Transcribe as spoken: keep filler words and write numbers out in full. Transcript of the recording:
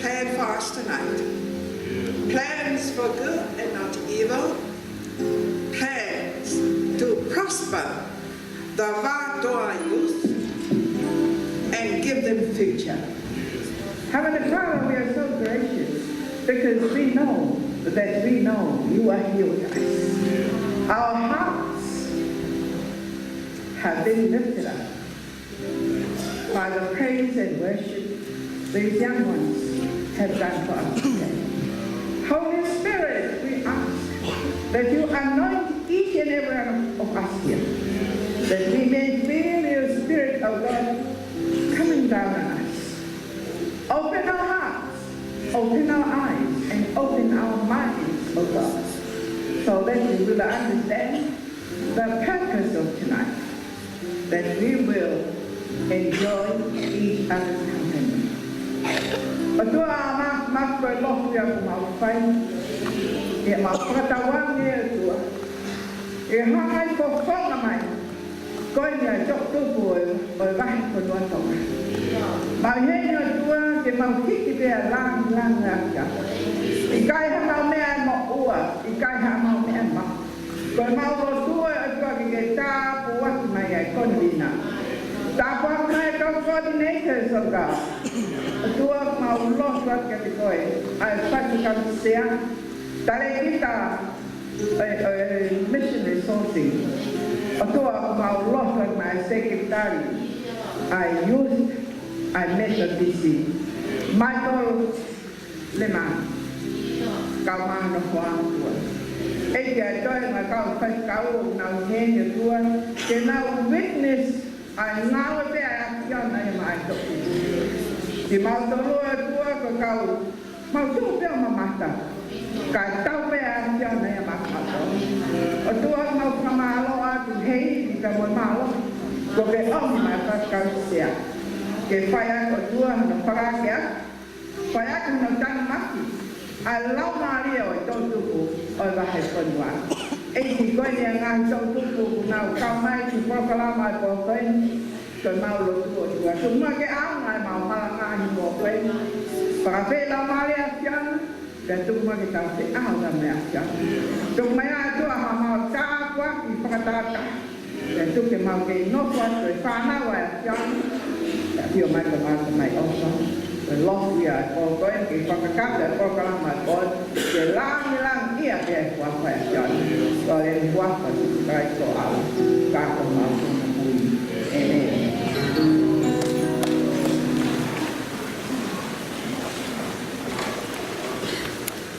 Plan for us tonight. Plans for good and not evil. Plans to prosper the Vātoa youth and give them future. Heavenly Father, we are so gracious because we know that we know you are here with us. Our hearts have been lifted up by the praise and worship these young ones have done for us today. Holy Spirit, we ask that you anoint each and every one of us here, that we may feel your Spirit, O God, coming down on us. Open our hearts, open our eyes, and open our minds, O God, so that we will understand the purpose of tonight, that we will enjoy each other's company. ʻOtua, ma, ma ko e lotu ia ʻoku mau fai, ʻi heʻemau fakatauange, ʻOtua, ʻe hanga ʻo fofonga mai ko eni ʻa e toʻutupu ʻo e, ʻo e vahefonua Tonga. Mau ʻi heni, ʻOtua, ke mau hiki pē ʻa e lāngilangi ʻa e ʻAfiona. ʻIkai haʻamau meʻa ʻe moʻua, ʻikai haʻamau meʻa ʻe maʻu. Ko ʻemau lotu ʻOtua ke ke tāpuaki mai ʻa e konivina. Tāpuaki mai ʻa e kau coordinators, ʻOtua. ʻOtua, mau lotu atu kiate koe, ʻa e faifekau sea, talēkita ʻo e, ʻo e mission resourcing. ʻOtua, mau lotu atu mai ʻa e sekelitali ʻa e youth, ʻa e Methodist. Michael Lema, kau mānoa ʻOtua. ʻEiki, ʻa e toenga ʻo e kau faifekau ʻoku nau ʻi heni, ʻOtua, ke nau witness ʻa e ngāue pē ʻa e ʻAfiona ʻi heʻemau toʻutupu. Kimautolu, ʻOtua, ko e kau, mau tuʻu pē ʻo mamata, kae tau pē ʻa e ʻAfiona ʻi heʻemau toʻutupu. ʻOtua, mau fakamālō atu he ivi pea mo e mālohi kuo ke ʻomi maʻa e faifekau sea ke fai ʻaki, ʻOtua, hono fakaakeake, fai ʻaki hono tanumaki ʻa e laumālie ʻo e toʻutupu ʻo e vahefonua. ʻEiki, ko eni ʻa e ngaahi toʻutupu ʻoku nau kau mai ki he polokalama ʻo e pō ko eni, ko ʻemau lotu, ʻOtua, tuku muʻa ke ʻaonga ʻemau malanga ʻi he pō ko eni. Fakafeʻiloaki mai ʻa e ʻAfiona, pea tuku muʻa ke tau feʻauhi mo e ʻAfiona. Tuku mai ʻa e ʻOtua haʻamau tāpuaki fakatātā. Pea tuku ke mau kei nofo atu ko e fānau ʻa e ʻAfiona. Pea ʻafio mai ko e Tamai ʻofa, ko e lotu ia ʻo e pō ko eni, ke fakakakato ʻa e polokalama ʻo e pō ni, ke lāngilangiʻia pē ʻa e huafa ʻo e ʻAfiona. Ko e huafa ʻo Sīsū Kalaisi ko e ʻAlo, ka ko homau